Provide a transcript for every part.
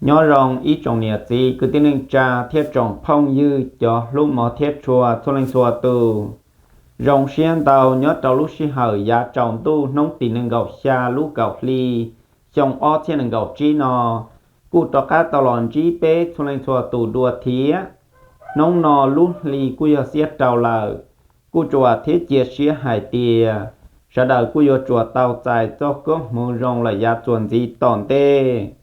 Nyob zoo ib tsoom niam txiv kwv tij neej tsa thiab tsoom phooj ywg cov hlub mov thiab tshua txhua leej txhua tus. Zoo siab ntau nyob rau lub sij hawm yav tsaus ntuj hnub tim nees nkaum xya lub kaum hli xyoo ob txhiab nees nkaum tsib no, kuj rov qab tau los ntsib peb txhua leej txhua tus dua thiab. Hnub no lub hli kuj yog xiab rau lawm, kuj tsuas thiab cia siab hais tias sawv daws kuj yuav tsuas tau txais txoj koob hmoov zoo lawm yav txuas ntxiv tom ntej.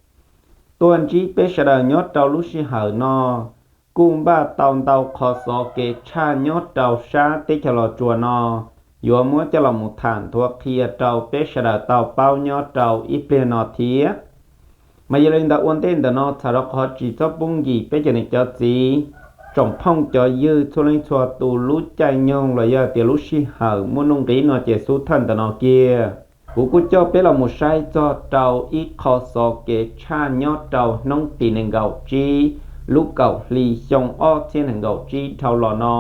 Tuaj ntsib peb sawv daws nyob rau lub sij hawm no, kuj npaj tau ntau qhov xov kev tshaj nyob rau sab teb chaws Los Tsuas no, yuav muab coj los mus tham nthuav qhia rau peb sawv daws tau paub nyob rau ib pliag no thiab. Mas yog li ntawd ua ntej ntawm no txhawm rau qhov tsis txhob pub nkim peb cov niam cov txiv, tsoom phooj cov ywg txhua leej txhua tus lub caij nyoog los yog tias lub sij hawm muaj nuj nqis no ces xub thawj ntawm no kiag, kuv kuj coj peb los mus saib txog rau ib qho xov kev tshaj nyob rau hnub tim nees nkaum tsib lub kaum hli xyoo ob txhiab nees nkaum tsib dhau los no,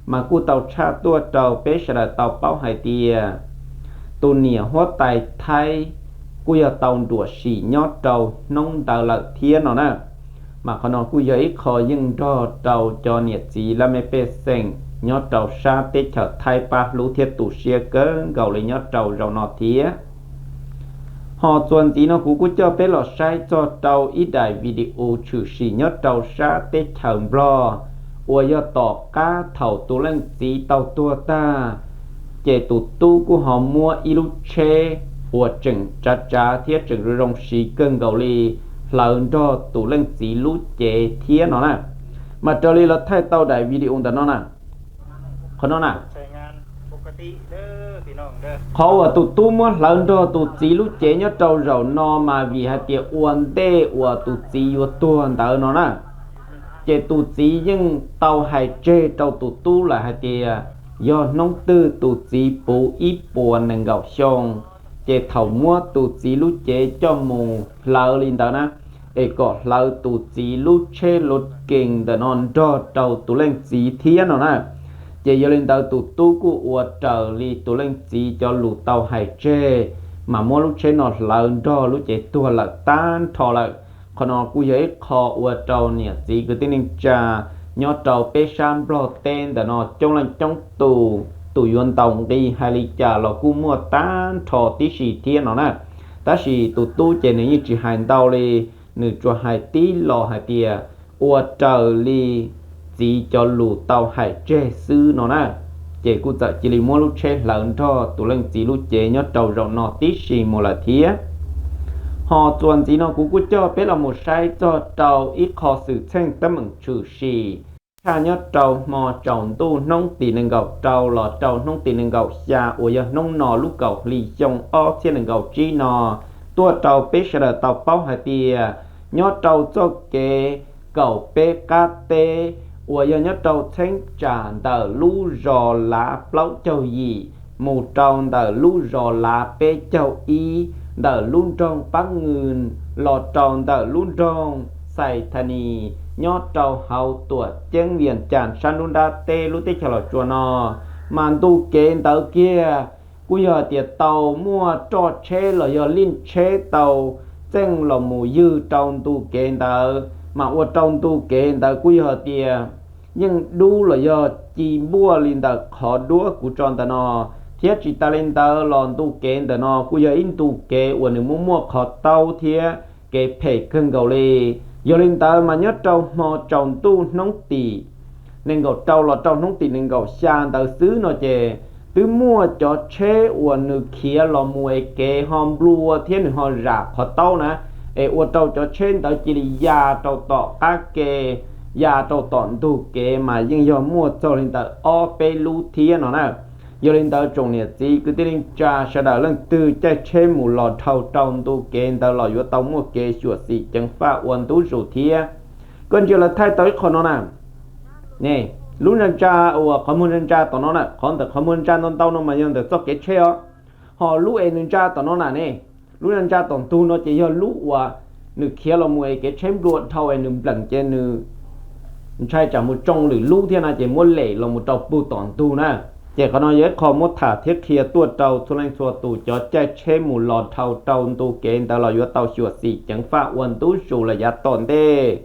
mas kuj tau tshaj tuaj rau peb sawv daws tau paub hais tias tus niam huab tais Thaib kuj yog tau nruam sim nyob rau hnub ntawd lawm thiab no na. Mas qhov no kuj yog ib qho yeej nrog rau cov niam txiv laj mej pej xeem nyob rau sab teb chaws Thaib pab hlub thiab tu siab kawg nkaus li nyob rau zaum no thiab. Ho txuas ntxiv no kuv kuj coj peb los saib txog rau ib daim video tshwm sim nyob rau sab teb chaws Nplog, uas yog tom qab thaum tus leej txiv tau tuag tag, ces tus tub kuj ho muab ib lub tsheb uas tseem tsav tsav thiab tseem zoo zoo siv kawg nkaus li hlawv nrog tus leej txiv lub cev thiab no na. Mas raws li lawv thaij tau daim video ntawm no na, qhov no na, qhov uas tus tub muab hlawv nrog tus txiv lub cev nyob rau zaum no mas vim hais tias ua ntej uas tus txiv yuav tuag ntawd no na, ces tus txiv yeej tau hais tseg rau tus tub lawm hais tias yog hnub twg tus txiv puv ib puas nees nkaum xyoo, ces thaum muab tus txiv lub cev coj mus hlawv li ntawd na, es kom hlawv tus txiv lub tsheb lus kees ntawm no nrog rau tus leej txiv thiab no na. Ces yog li ntawd tus tub kuj ua raws li tus leej txiv cov lus tau hais tseg, mas muab lub tsheb no hlawv nrog lub cev tuag lawm tag nrho lawm. Qhov no kuj yog ib qho ua rau niam txiv kwv tij neej tsa nyob rau peb sab Nplog teb ntawm no coob leej coob tus, tus yuav ntaus nqi hais li cas los kuj muaj tag nrho tib si thiab no na. Tab sis tus tub ces nws yeej tsis hais ntau li, nws tsuas hais tib los hais tias ua raws li txiv cov lus tau hais tseg xwb no na. Ces kuj txawm cia li muab lub tsheb hlawv nrog tus leej txiv lub cev nyob rau zaum no tib si mus lawm thiab. Ho txuas ntxiv no kuv kuj coj peb los mus saib txog rau ib qho xwm txheej teeb meem tshwm sim tshaj nyob rau hmo tsaus ntuj hnub tim nees nkaum rau los rau hnub tim nees nkaum xya uas yog hnub no lub kaum hli xyoo ob txhiab nees nkaum tsib no, tuaj rau peb sawv daws tau paub hais tias nyob rau txoj kev kaum peb qab teb uas yog nyob rau txheeb tsam ntawm lub zos Lav plaub caug yim mus rau ntawm lub zos Lav peb caug ib, ntawm lub nroog Pab Nws los rau ntawm lub nroog Xais Thas Nis nyob rau hauv tuam ceeb Vias Cas sab nruab nrab teb lub teb chaws Los Tsuas no, mas ntu kev ntawd kiag kuj yog hais tias tau muaj roj tsheb los yog lij tsheb tau txeej los mus ywg rau ntu kev ntawd, mas ua rau ntu kev ntawd kuj yog hais tias yeej dub los yog ci npuaj li ntawm qhov duab kuv tso ntawm no, thiab tsis tas li ntawd los ntu kev ntawm no kuj yog ib ntu kev uas nws muaj muaj qhov taub thiab kev phem kawg nkaus li. Yog li ntawd mas nyob rau hmo tsaus ntuj hnub tim nees nkaum rau los rau hnub tim nees nkaum xya ntawd xwb no ces twb muaj cov tsheb uas nws khiav los mus es kev ho nplua thiab nws ho zam qhov taub na, es ua rau cov tsheb ntawd cia li ya rau tom qab ke, ya rau tom ntug kev mas yeej yog muaj txog li ntawm ob peb lub thiab no na. Yog li ntawd tsoom niam txiv kwv tij neej tsa sawv daws leej twg caij tsheb mus los dhau rau ntu kev ntawd los yuav tau muaj kev xyuam xim ceev faj ua ntu zus thiab. Koj ntsia lawv thaij tau ib qho no na, ne, lub ntsa ntsa uas qhov muag ntsa ntsa tom no na, qhov ntawm qhov muag ntsa ntau ntau no mas yog ntawm txoj kev tsheb os. Ho lub es nws ntsa tom no na ne, lub ntsa ntsa tom ntug no ces yog lub uas nws khiav los mus es kev tsheb nplua dhau es nws npleem ces nws ntshai tsam mus tsoo lwm lub thiab na ces muab lem los mus rau puag tom ntug na. Ces qhov no yog ib qho muab tham thiab qhia tuaj rau txhua leej txhua tus cov caij tsheb mus los dhau rau ntu kev ntawd los yuav tau xyuam xim ceev faj ua ntu zus lawm yav tom ntej.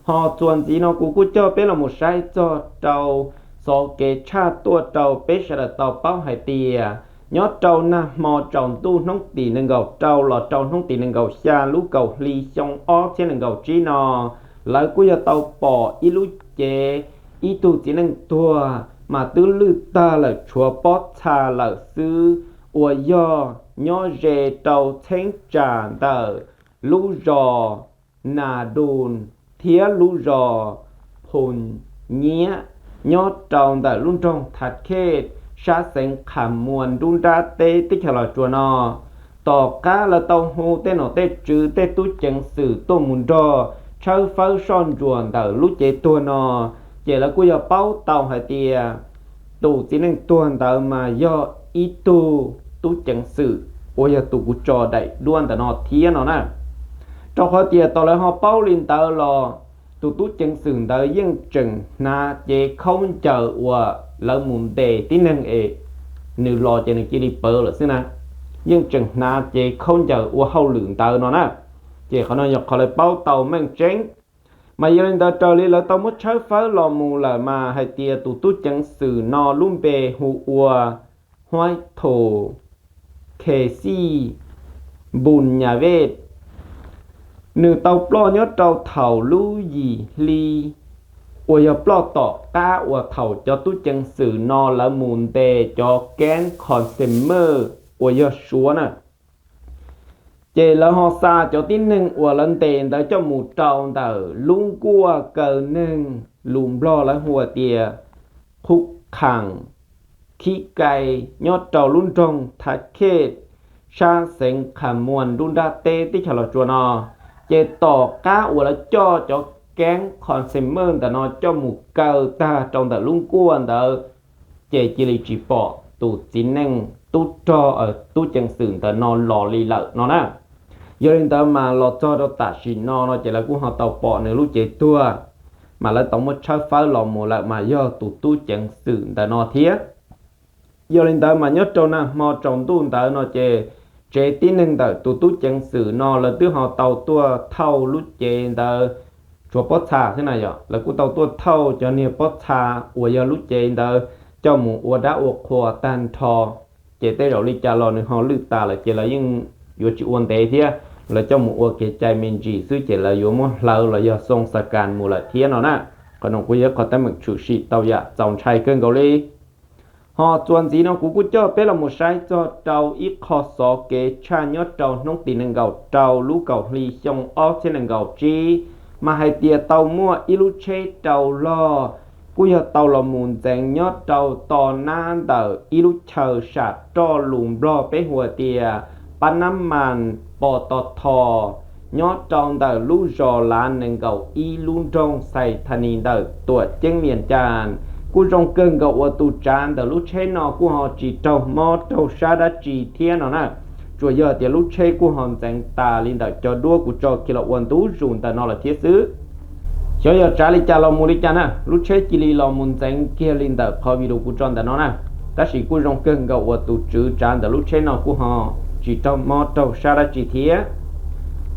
Ho txuas ntxiv no kuv kuj coj peb los mus saib txog rau xov kev tshaj tuaj rau peb sawv daws tau paub hais tias nyob rau nag hmo tsaus ntuj hnub tim nees nkaum rau los rau hnub tim nees nkaum xya lub kaum hli xyoo ob txhiab nees nkaum tsib no, lawv kuj yog tau pom ib lub cev ib tug txiv neej tuag mas twb lwj tag lawm tshuav pob txha lawm xwb, uas yog nyob ze rau txheeb tsam ntawm lub zos Nas Dun thiab lub zos Phoo Nyiab nyob rau ntawm lub nroog Thav Khej sab xeev Qhas Muas nruab nrab teb teb chaws Los Tsuas no. Tom qab lawv tau hu tej nom tej tswv tej tub ceev xwm tuaj mus nrog tshawb fawb soj ntsuam ntawm lub cev tuag no, ces lawv kuj yog paub tau hais tias tus txiv neej tuag ntawd mas yog ib tug tub ceev xwm uas yog tus kuv tso daim duab ntawm no thiab no na. Rau qhov tias thaum lawv ho paub li ntawd los tus tub ceev xwm ntawd yeej tseem hnav cev khaub ncaws uas lawv mus ntes tib neeg es nws los ces nws cia li pawv lawm xwb na, yeej tseem hnav cev khaub ncaws ua hauj lwm ntawd no na. Ces qhov no yog qhov lawv paub tau meej tseeb. Mas yog li ntawd raws li lawv tau muab tshawb fawb los mus lawm mas hais tias tus tub ceev xwm no lub npe hu ua Huaib Thum Khe Xij Npus Nyas Vej, nws tau ploj nyob rau thaum lub yim hli uas yog ploj tom qab uas thaum cov tub ceev xwm no lawv mus ntes cov keeb consumer uas yog Suav na. Ces lawv ho xa cov tib neeg uas lawv ntes ntawd coj mus rau ntawm lub nkuaj kaw neeg lus Nplog lawv hu tias Qhub Kham Khib Kai nyob rau lub nroog Thav Khej sab xeev Qhas Muas nruab nrab teb teb chaws Los Tsuas no. Ces tom qab uas lawv coj cov keeb consumer ntawm no coj mus kaw tag rau ntawm lub nkuaj ntawd, ces cia li tsis pom tus txiv neej tub rog tub ceev xwm ntawm no los li lawm no na. Yog li ntawd mas los txog rau tam sim no no ces lawv kuj ho tau pom nws lub cev tuag, mas lawv tau muab tshawb fawb los mus lawm mas yog tus tub ceev xwm ntawm no thiab. Yog li ntawd mas nyob rau nag hmo tsaus ntuj ntawd no ces tsev tib neeg ntawm tus tub ceev xwm no lawv twb ho tau tuaj thauj lub cev ntawd tshuav pob txha xwb na yom, lawv kuj tau tuaj thauj cov niag pob txha uas yog lub cev ntawd coj mus ua dab ua qhua tag nrho. Ces tej zaum li cas los nws ho lwj tas lawm ces lawv yeej yuav tsis ua ntev thiab, lawv coj mus ua kev cai me ntsis xwb ces lawv yuav muab hlawv los yog xoo xa kas mus lawm thiab no na. Qhov no kuj yog qhov teeb meem tshwm sim tau yam txaus ntshai kawg nkaus li. Ho txuas ntxiv no kuv kuj coj peb los mus saib txog rau ib qho xov kev tshaj nyob rau hnub tim nees nkaum rau lub kaum hli xyoo ob txhiab nees nkaum tsib, mas hais tias tau muaj ib lub tsheb rau log kuj yog tau los mus ntxeev nyob rau to nab ntawm ib lub chaw sam roj lus Nplog peb hu tias Pab Nab Mas Pos Tos Thos nyob rau ntawm lub zos Lav nees nkaum ib lub nroog Xais Thas Nis ntawm tuam ceeb Vias Cas. Kuj zoo kawg nkaus uas tus tsav ntawm lub tsheb no kuj ho tsis raug mob raug sab dab tsi thiab no na. Tsuas yog tias lub tsheb kuj ho ntxeev tas li ntawm cov duab kuv tso kiag los ua ntu zus ntawm no lawm thiab xwb. Xyov yog tsav li cas los mus li cas na, lub tsheb cia li los mus ntxeev kiag li ntawm qhov video kuv tso ntawm no na. Tab sis kuj zoo kawg nkaus uas tus tswv tsav ntawm lub tsheb no kuj ho tsis raug mob raug sab dab tsi thiab.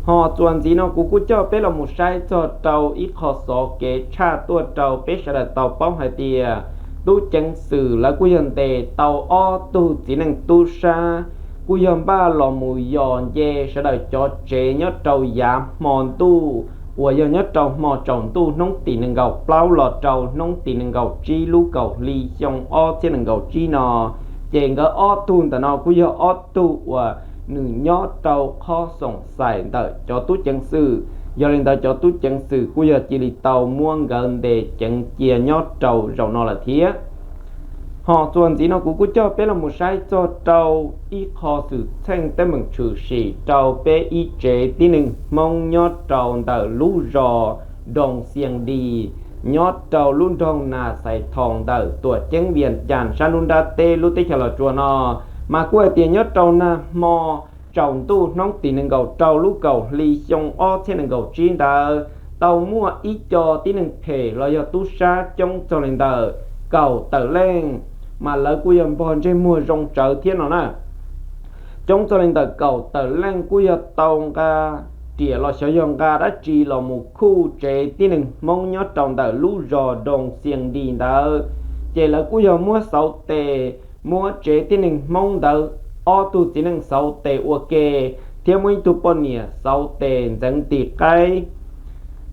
Ho txuas ntxiv no kuv kuj coj peb los mus saib txog rau ib qho xov kev tshaj tuaj rau peb sawv daws tau paub hais tias tub ceev xwm lawv kuj yog ntes tau ob tug txiv neej tub sab, kuj yog npaj los mus yos nce sawv daws cov tsev nyob rau yav hmo ntuj uas yog nyob rau hmo tsaus ntuj hnub tim nees nkaum plaub los rau hnub tim nees nkaum tsib lub kaum hli xyoo ob txhiab nees nkaum tsib no. Ces nkawd ob tug ntawm no kuj yog ob tug uas nws nyob rau qhov xoom xais ntawm cov tub ceev xwm. Yog li ntawd cov tub ceev xwm kuj yog cia li tau muab nkawd ntes ceev cia nyob rau zaum no lawm thiab. Ho txuas ntxiv no kuv kuj coj peb los mus saib txog rau ib qho xwm txheej teeb meem tshwm sim rau peb ib tsev tib neeg Hmoob nyob rau ntawm lub zos Doo Xias Dis, nyob rau lub nroog Nas Xais Thos ntawm tuam ceeb Vias Cas sab nruab nrab teb lub teb chaws Los Tsuas no. Mas kuj hais tias nyob rau nag hmo tsaus ntuj hnub tim nees nkaum rau lub kaum hli xyoo ob txhiab nees nkaum tsib ntawd, tau muaj ib co tib neeg phem los yog tub sab coob txog li ntawm kaum tawm leej mas lawv kuj yog npog ntsej muag zoo tsawv thiab no na. Coob txog li ntawm kaum tawm leej kuj yog tau nqa riam los xyov yog nqa dab tsi los mus khuj tsev tib neeg Hmoob nyob rau ntawm lub zos Doo Xias Dis ntawd. Ces lawv kuj yog muab xauv tes, muab tsev tib neeg Hmoob ntawd ob tug txiv neej xauv tes ua ke, thiab muab ib tug poj niam xauv tes ntxeev tim qaib,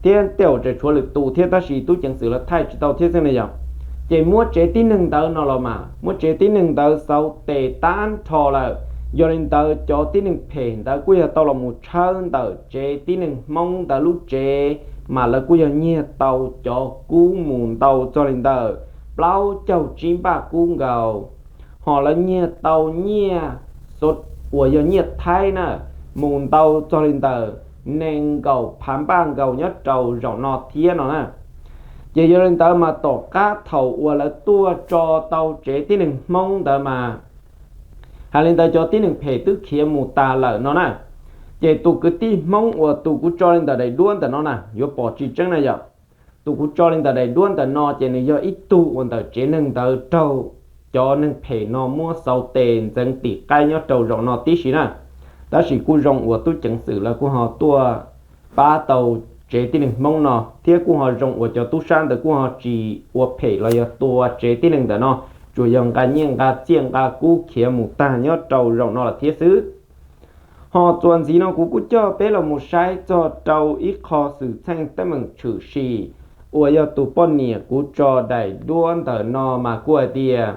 thiab tej zaum tseem tshuav lwm tus thiab tab sis tub ceev xwm lawv thaij tsis tau thiab xwb na yom. Ces muab tsev tib neeg ntawd no los mas muab tsev tib neeg ntawd xauv tes tag nrho lawm. Yog li ntawd cov tib neeg phem ntawd kuj yog tau los mus tshawb ntawm tsev tib neeg Hmoob ntawd lub tsev, mas lawv kuj yog nyiag tau cov kub mus ntau txog li ntawm plaub caug tsib npaj kub nkaus. Ho lawv nyiag tau nyiaj uas yog nyiaj Thaib na, mus ntau txog li ntawm nees nkaum phav npaj nkaus nyob rau zaum no thiab no na. Ces yog li ntawd mas tom qab thaum uas lawv tuaj tso tau tsev tib neeg Hmoob ntawd mas, hais li ntawd cov tib neeg phem twb khiav mus tas lawm no na. Ces tus kwv tij Hmoob uas tus kuv tso li ntawm daim duab ntawm no na, yuav pom tsis tseeb na yom. Tus kuv tso li ntawm daim duab ntawm no ces nws yog ib tug uas ntawm tsev neeg ntawd raug cov neeg phem no muab xauv tes ntxeev tim qaib nyob rau zaum no tib si na. Tab sis kuj zoo uas tub ceev xwm lawv kuj ho tuaj pab tau tsev tib neeg Hmoob no, thiab kuj ho zoo uas cov tub sab ntawd kuj ho tsis ua phem los yog tua tsev tib neeg ntawm no, tsuas yog nqa nyiaj nqa txiaj nqa kub khiav mus tag nyob rau zaum no lawm thiab xwb. Ho txuas ntxiv no kuv kuj coj peb los mus saib txog rau ib qho xwm txheej teeb meem tshwm sim uas yog tus poj niam kuv tso daim duab ntawm no mas kuj hais tias,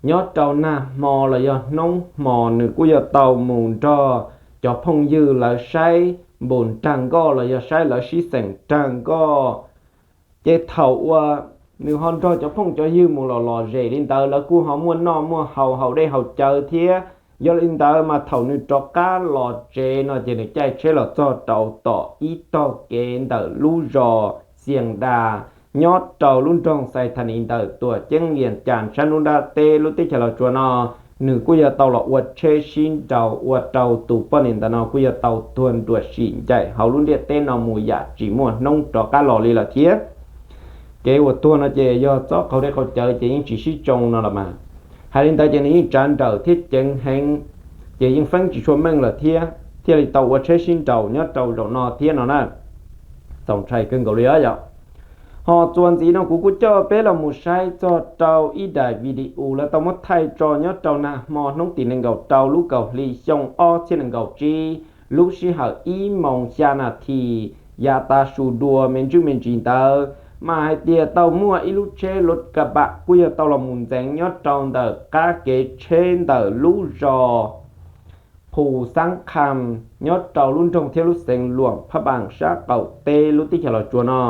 nyob rau nag hmo los yog hnub hmo nws kuj yog tau mus nrog cov phooj ywg lawv saib npus rag nkoj los yog saib lawv sib xeem rag nkoj. Ces thaum uas nws ho nrog cov phooj cov ywg mus los lom zem li ntawd, lawv kuj ho muaj noj muaj haus, haus dej haus cawv thiab. Yog li ntawd mas thaum nws rov qab los tsev no ces nws caij tsheb los txog rau tom ib tog kev ntawm lub zos Xias Das, nyob rau lub nroog Xais Thas Nis ntawm tuam ceeb Vias Cas sab nruab nrab teb lub teb chaws Los Tsuas no, nws kuj yog tau los ua tsheb sib nraus ua rau tus poj niam ntawm no kuj yog tau tuag nruam sim ncaim hauv lub ntiaj teb no mus yam tsis muaj hnub rov qab los li lawm thiab. Kev uas tuag no ces yog txob qaug dej qaug cawv ces yeej tsis sib tsoo no los mas. Hais li ntawd ces nws yeej tsav nrawm thiab ceev heev, ces yeej feeb tsis tshua meej lawm thiab, thiaj li tau ua tsheb sib nraus nyob rau zaum no thiab no na. Txaus ntshai kawg nkaus li os yom. Ho txuas ntxiv no kuv kuj coj peb los mus saib txog rau ib daim video lawv tau muab thaij tso nyob rau nag hmo hnub tim nees nkaum rau lub kaum hli xyoo ob txhiab nees nkaum tsib, lub sij hawm ib moos xya nas this yav tav su dua me ntsis me ntsis ntawd, mas hais tias tau muaj ib lub tsheb lub ka bam kuj yog tau los mus ntxeev nyob rau ntawm qab kev tsheb ntawm lub zos Phu Xab Kham nyob rau lub nroog thiab lub xeev Luam Phab Npaas sab qaum teb lub teb chaws Los Tsuas no.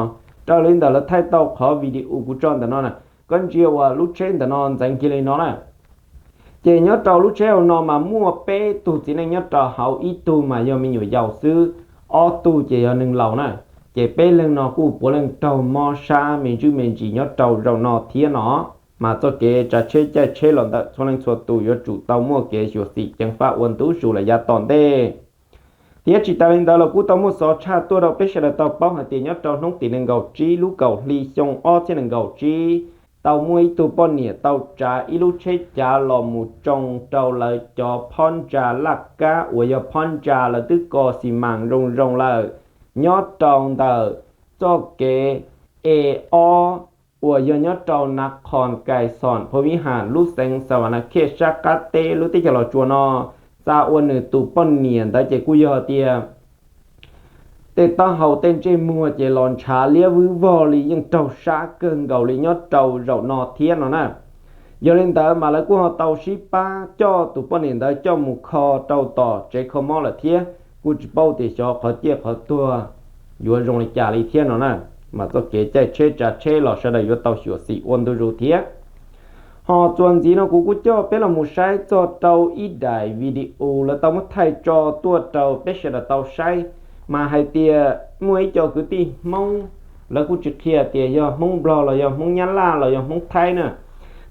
Raws li ntawm lawv thaij tau qhov video kuv tso ntawm no na, koj ntsia uas lub tsheb ntawm no ntxeev kiag li no na. Ces nyob rau lub tsheb hauv no mas muaj peb tug txiv neej nyob rau hauv, ib tug mas yog me nyuam yaus xwb, ob tug ces yog neeg laus na. Ces peb leeg no kuj puav leej raug mob sab me ntsis me ntsis nyob rau zaum no thiab no. Mas txoj kev tsav tsheb caij tsheb los ntawm txhua leej txhua tus yuav tsum tau muaj kev xyuam xim ceev faj ua ntu zus lawm yav tom ntej. Thiab tsis tas li ntawd los kuj tau muaj xov tshaj tuaj rau peb sawv daws tau paub hais tias nyob rau hnub tim nees nkaum tsib lub kaum hli xyoo ob txhiab nees nkaum tsib, tau muaj ib tug poj niam tau tsav ib lub tsheb cav los mus tsoo rau lawv cov phab ntsa laj kab uas yog phab ntsa lawv twb kos xis mas zoo zoo lawm, nyob rau ntawm txoj kev E ob uas yog nyob rau Nas Khos Kais Xoos Pha Vib Has lub xeev Xa Vas Nas Khej sab qab teb lub teb chaws Los Tsuas no. Xa ua nws tus poj niam ntawd ces kuj yog tias tej taub hau tej ntsej muag ces los ntshav liab vwb vog li, yeej raug sab kawg nkaus li nyob rau zaum no thiab no na. Yog li ntawd mas lawv kuj ho tau sib pab coj tus poj niam ntawd coj mus kho rau tom tsev kho mob lawm thiab, kuj tsis paub tias xyov qhov ciaj qhov tuag yuav zoo li cas li thiab no na. Mas txoj kev caij tsheb tsav tsheb los sawv daws yuav tau xyuam xim ua ntu zus thiab. Ho txuas ntxiv no kuv kuj coj peb los mus saib txog rau ib daim video lawv tau muab thaij tso tuaj rau peb sawv daws tau saib, mas hais tias muaj ib co kwv tij Hmoob, lawv kuj tsis qhia tias yog Hmoob Nplog los yog Hmoob Nyab Laj los yog Hmoob Thaib na,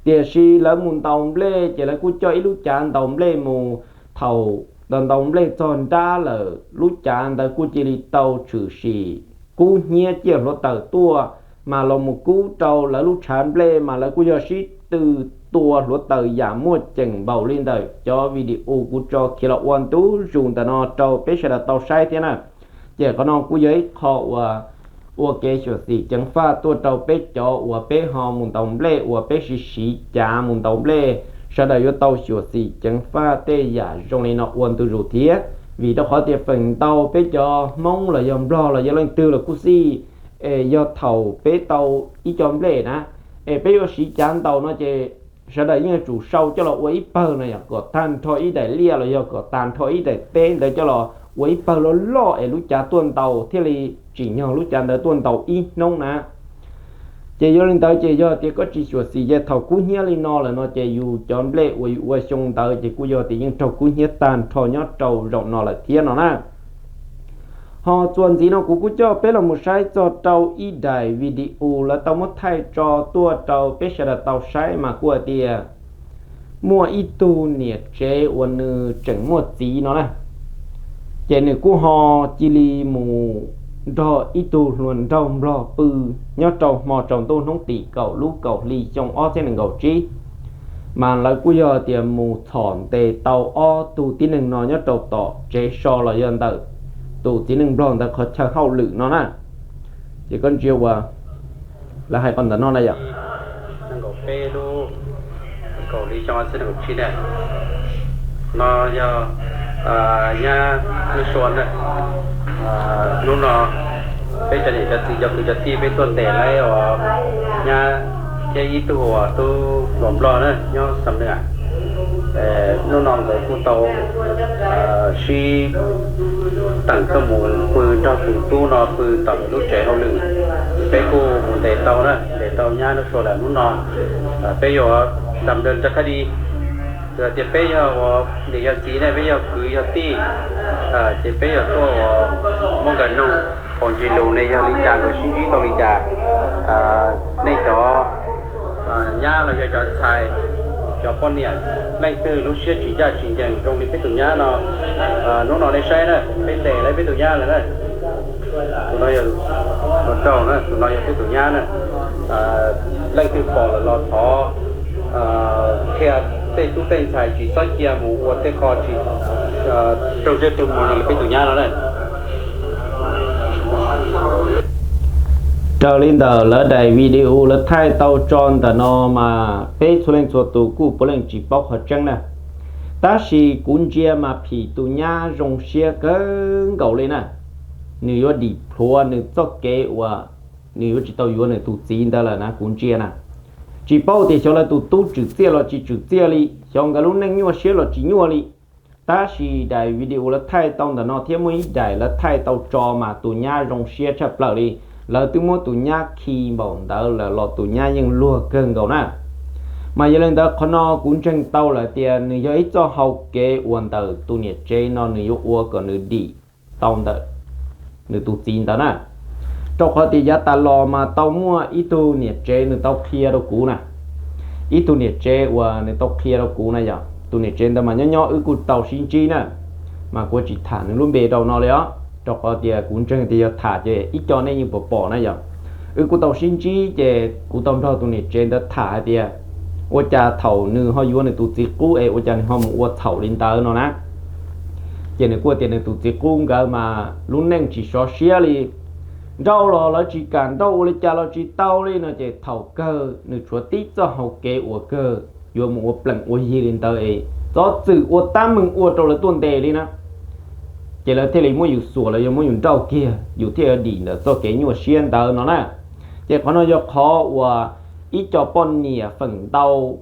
tiam sis lawv mus ntaus nplej ces lawv kuj coj ib lub cav ntaus nplej mus. Thaum ntaus nplej txog nrab lawm lub cav ntawd kuj cia li tau tshwm sim kub hnyiab ciaj hluav taws tuaj, mas los mus kub rau lawv lub tshav nplej mas lawv kuj yog sib tw tua hluav taws yam muaj ceem npaum li ntawm cov video kuv tso khiav los ua ntu zus ntawm no rau peb sawv daws tau saib thiab na. Ces qhov no kuj yog ib qho uas ua kev xyuam xim ceev faj tuaj rau peb cov uas peb ho mus ntaus nplej uas peb siv siv cav mus ntaus nplej, sawv daws yuav tau xyuam xim ceev faj tej yam zoo li no ua ntu zus thiab. Vim rau qhov tias feem ntau peb cov Hmoob los yog Nplog los yog leej twg los kuj xij, es yog thaum peb tau ib co nplej na, es peb yuav siv cav ntaus no ces sawv daws yeej yuav tsum sau coj los ua ib pawg no yog kom tag nrho ib daim liaj los yog kom tag nrho ib daim teb ntawd coj los ua ib pawg loj loj es lub cav tuaj ntaus thiaj li tsim nyog lub cav ntawd tuaj ntaus ib hnub na. Ces yog li ntawd ces yog tias koj tsis xyuam xim ces thaum kub hnyiab li no lawm no ces yus cov nplej uas yus ua xyoo ntawd ces kuj yog tias yeej raug kub hnyiab tag nrho nyob rau zaum no lawm thiab no na. Ho txuas ntxiv no kuv kuj coj peb los mus saib txog rau ib daim video lawv tau muab thaij tso tuaj rau peb sawv daws tau saib mas kuj hais tias muaj ib tug niam tsev uas nws tseem muaj txiv no na, ces nws kuj ho cia li mus nrog ib tug hluas nraug Nplog pw nyob rau hmo tsaus ntuj hnub tim kaum lub kaum hli xyoo ob txhiab nees nkaum tsib. Mas lawv kuj yog tias mus txhom ntes tau ob tug tib neeg no nyob rau tom tsev so los yog ntawm tus txiv neej Nplog ntawd qhov chaw hauj lwm no na. Ces koj ntsia uas lawv hais qhov ntawm no na yom, nees nkaum peb lub kaum hli xyoo ob txhiab nees nkaum tsib na. No yog nyab lub suab na. Hnub no peb cov niam cov txiv cov kwv cov tij peb tuaj ntes lawv uas nyab thiab ib tug uas tub hluas Nplog na nyob Xam Nwa. Hnub no nkawd kuj tau sib teem tuaj mus pw nrog tus tub no pw tom lub tsev hauj lwm. Peb kuj mus ntes tau na, ntes tau nyab lub suab lawm. Hnub no peb yuav dam dam raj khab di, tias peb yog uas niam yog txiv ne, peb yog kwv yog tij, ces peb yuav tuaj uas muab nkawd noog qhov ntsis lus ne yog li cas, nkawd sib ntsib tau li cas. Nej cov nyab los yog cov ntxhais, cov poj niam, leej twg lub siab tsis ncaj tsis ncees zoo li peb tus nyab no, hnub no nej saib na, peb ntes lawv peb tus nyab lawm na. Tus no yog tus rau na, tus no yog peb tus nyab na. Leej twg pom lawm los thov qhia tej tub tej ntxhais tsis txhob cia mus ua tej qho tsis raug ntsej raug muag li peb tus nyab no na. Raws li ntawm lawv daim video lawv thaij tau tso ntawm no mas peb txhua leej txhua tus kuj puav leej tsis paub qhov tseeb na. Tab sis kuv ntsia mas phim tus nyab zoo siab kawg nkaus li na. Nws yuav dim plhuav nws txoj kev uas nws yuav tsis tau yuav nws tus txiv ntawd lawm na kuv ntsia na. Tsis paub tias xyov lawv tus tub tswm txiaj los tsis tswm txiaj li, xyov nkawd lub neej nyuaj siab los tsis nyuaj li. Tab sis daim video lawv thaij tau ntawm no thiab muaj ib daim lawv thaij tau tso mas tus nyab zoo siab tshaj plaws li. Lawv twb muab tus nyab khi npaum ntawd lawm los tus nyab yeej luag kawg nkaus na. Mas yog li ntawd qhov no kuv ntseeg tau lawm tias nws yog ib txoj hau kev uas ntawm tus niam tsev no nws yuav ua kom nws dim tau ntawm nws tus txiv ntawd na. Rau qhov tias yav tas los mas tau muaj ib tug niam tsev nws tau qhia rau kuv na. Ib tug niam tsev uas nws tau qhia rau kuv na yom, tus niam tsev ntawd mas nyob nyob wb kuj tau sib ntsib na. Mas kuv tsis tham nws lub npe rau no li os, rau qhov tias kuv ntseeg tias yog tham ces ib co nej yeej pom pom na yom. Wb kuj tau sib ntsib ces kuv tau nrog tus niam tsev ntawd tham hais tias ua cas thaum nws ho yuav nws tus txiv qub es ua cas nws ho mus ua txhaum li ntawd no na. Ces nws kuj tias nws tus txiv qub nkawd mas lub neej tsis sov siab li, nrauj los lawv tsis kam nrauj, ua li cas los tsis tau li no. Ces thaum kawg nws tshuav tib txoj hau kev uas kawg yuav mus ua plees ua yig li ntawd es txhob txwm ua tab meeg ua rau lawv tuaj ntes li na. Ces lawv thiaj li muab yus xuas los yog muab yus nrauj kiag yus thiaj yuav dim ntawm txoj kev nyuaj siab ntawd no na. Ces qhov no yog qhov uas ib co poj niam feem ntau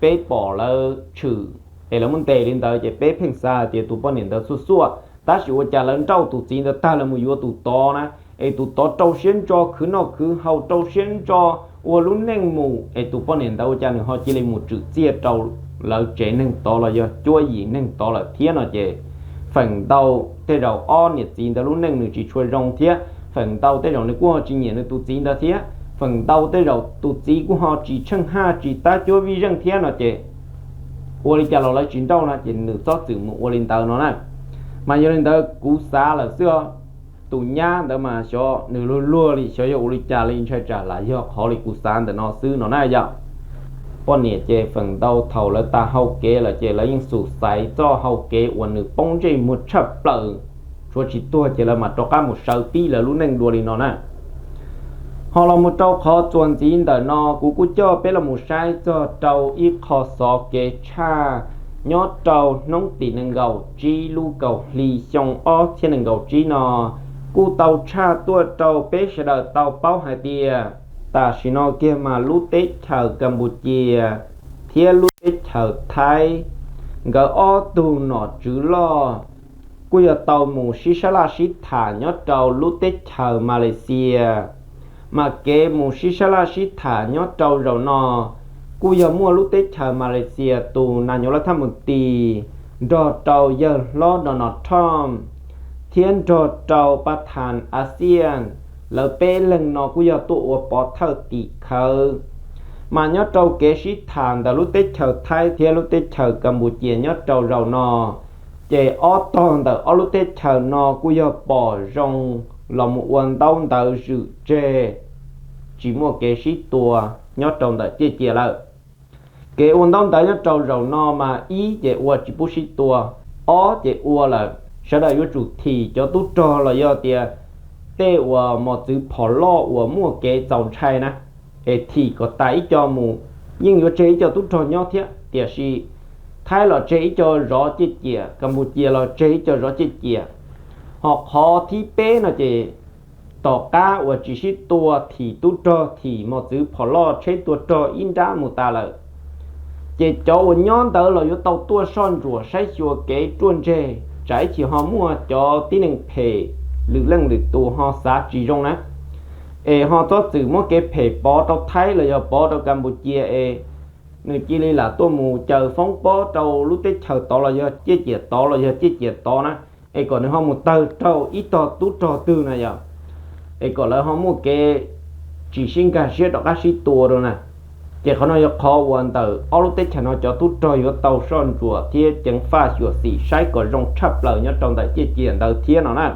peb pom lawv tshwm es lawv muab ntes li ntawd ces peb pheej xav hais tias tus poj niam ntawd xuaj xuaj, tab sis ua cas lawv nrauj tus txiv ntawd tag lawv mus yuav tus tod na, es tus tod rau siab ntso khwv noj khwv haus rau siab ntso ua lub neej mus, es tus poj niam ntawd ua cas nws ho cia li mus tswm txiaj rau lawv tsev neeg tod los yog cuab yim neeg tod lawm thiab no. Ces feem ntau tej zaum ob niam txiv ntawd lub neej nws tsis tshua zoo thiab feem ntau tej zaum nws kuj ho tsis nyiam nws tus txiv ntawd thiab feem ntau tej zaum tus txiv kuj ho tsis tsheej haj tsis tab cuab vij zeej thiab no. Ces ua li cas los lawv tsis nrauj no ces nws txhob txwm mus ua li ntawd no na. Mas yog li ntawd kuv xav lawm xwb os, tus nyab ntawd mas xyov nws luag luag li, xyov yog ua li cas li, ntshai tsam lam yog qhov li kuv xav ntawm no xwb no na yom. poj niam ces feem ntau thaum lawv tas hau kev lawm ces lawv yeej xub xaiv txoj hau kev uas nws poob ntsej muag tshaj plaws, tshuav tsis tuag ces lawv mam rov qab mus sawv pib lawv lub neej dua li no na. Ho los mus rau qhov txuas ntxiv ntawm no kuv kuj coj peb los mus saib txog rau ib qho xov kev tshaj nyob rau hnub tim nees nkaum tsib lub kaum hli xyoo ob txhiab nees nkaum tsib no kuj tau tshaj tuaj rau peb sawv daws tau paub hais tias tam sim no kiag mas lub teb chaws Kaspuscia thiab lub teb chaws Thaib, nkawd ob tug nom tswv loj kuj yog tau mus sib sab laj sib tham nyob rau lub teb chaws Malaysia. Mas kev mus sib sab laj sib tham nyob rau zaum no kuj yog muaj lub teb chaws Malaysia tus nas nyos laj thaj mus tis nrog rau yawg hlob Donald Trump thiab nrog rau pa thas ASEAN, lawv peb leeg no kuj yog tuaj ua pov thawj tim khawv. Mas nyob rau kev sib tham ntawm lub teb chaws Thaib thiab lub teb chaws Kaspuscia nyob rau zaum no, ces ob tog ntawm ob lub teb chaws no kuj yog pom zoo los mus ua ntaub ntawv zwm tseg, tsis muaj kev sib tua nyob rau ntawm ciaj cias lawm. Kev ua ntaub ntawv nyob rau zaum no mas ib ces ua tsis pub sib tua, ob ces ua lawm sawv daws yuav tsum thim cov tub rog los yog tias tej uas mos txwv phom loj uas muaj kev txaus ntshai na, es thim kom tas ib co mus. Yeej yuav tseg ib co tub rog nyob thiab tiam sis Thaib los tseg ib co zov ciaj cias, Kaspuscia los tseg ib co zov ciaj cias. Ho qhov thib peb no ces tom qab uas tsis sib tua thim tub rog thim mos txwv phom loj tsheb tua rog ib nrab mus tas lawm, ces cov uas nyob ntawd los yuav tau tuaj soj ntsuam saib xyuas kev ruaj ntseg tsam ib chim ho muaj cov tib neeg phem lwm leej lwm tus ho xav tsis zoo na, es ho txhob txwm muab kev phem pov rau Thaib los yog pov rau Kaspuscia es nws cia li lam tuaj mus caws foob pob rau lub teb chaws tod los yog ciaj cias tod los yog ciaj cias tod na, es kom nws ho mus tawg rau ib tog tub rog twg na yog, es kom lawv ho muaj kev tsis sib nkag siab rov qab sib tua rau na. Ces qhov no yog qhov uas ntawm ob lub teb chaws no cov tub rog yuav tau soj ntsuam thiab ceev faj xyuam xim saib kom zoo tshaj plaws nyob rau ntawm ciaj cias ntawd thiab no na.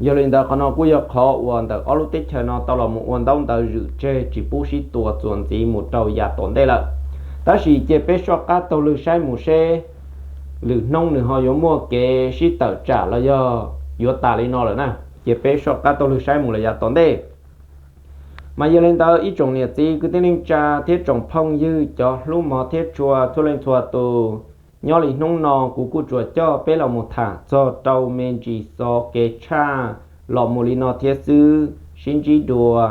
Yog li ntawd qhov no kuj yog qhov uas ntawm ob lub teb chaws no tau los mus ua ntaub ntawv zwm tseg tsis pub sib tua txuas ntxiv mus rau yav tom ntej lawm. Tab sis cia peb soj qab taug lw saib mus seb lwm hnub nws ho yuav muaj kev sib tawm tsam los yog yuav tas li no lawm na. Cia peb soj qab taug lw saib mus lawm yav tom ntej. Mas yog li ntawd ib tsoom niam txiv kwv tij neej tsa thiab tsoom phooj ywg cov hlub mov thiab tshua txhua leej txhua tus, nyob li hnub no kuv kuj tsuas coj peb los mus tham txog rau me ntsis xov kev tshaj los mus li no thiab xwb, sib ntsib dua.